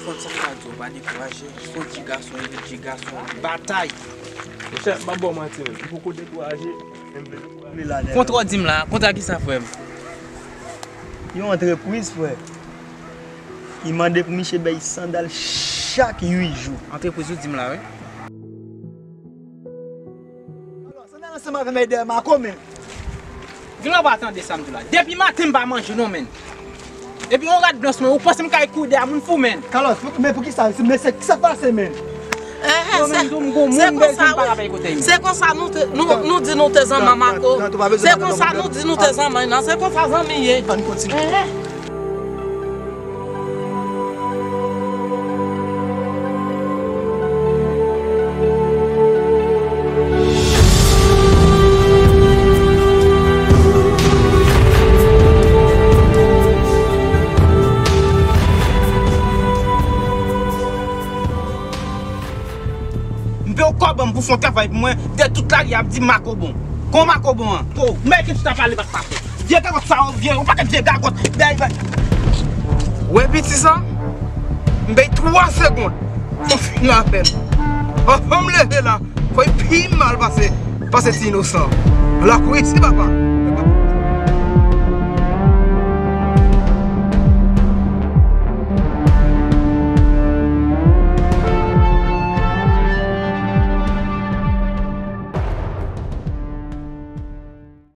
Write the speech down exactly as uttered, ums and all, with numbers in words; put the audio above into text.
Konn sa m ka di w, pa dekouraje. Se yon ti gason, yon ti gason, batay. Monchè, m ap ba w manti menm. M poko dekouraje, men m vle dekouraje. Kontra w di m la, kontra kisa, frè m? Yon antrepriz, frè. Li mande pou misye bay sandal chak uit jou. Antrepriz ou di m la, wi. Alò, sandal ansanm avè m dèyè Marco, men. Vin anba tande sa m di w la. Depi maten m pa manje non, men. Epi yon rad blanch, men, ou panse m kay kouri dèyè moun fou, men. Carlos, pou- men poukisa? Se- Men se kisa k pase, men? Enhen, se konsa, wi. Se konsa nou te, nou, nou di nou te zanmi Marco. Se konsa nou di nou te zanmi nan. Se konsa zanmi ye. Ann kontinye. Enhen. M peye w kòb an m pou fè yon travay pou mwen, de tout lari ap di Marco bon. Kon Marco bon an. Ko, men ki chita pale pa t pase. Vye gagòt sa yo, vye, yon pakèt vye gagòt. Bay, bay. Wè piti sa? M bay twa segonn. M fin avè l. Anvan m leve la, fò l pi mal pase, pase ti inosan. Lakou isi, papa.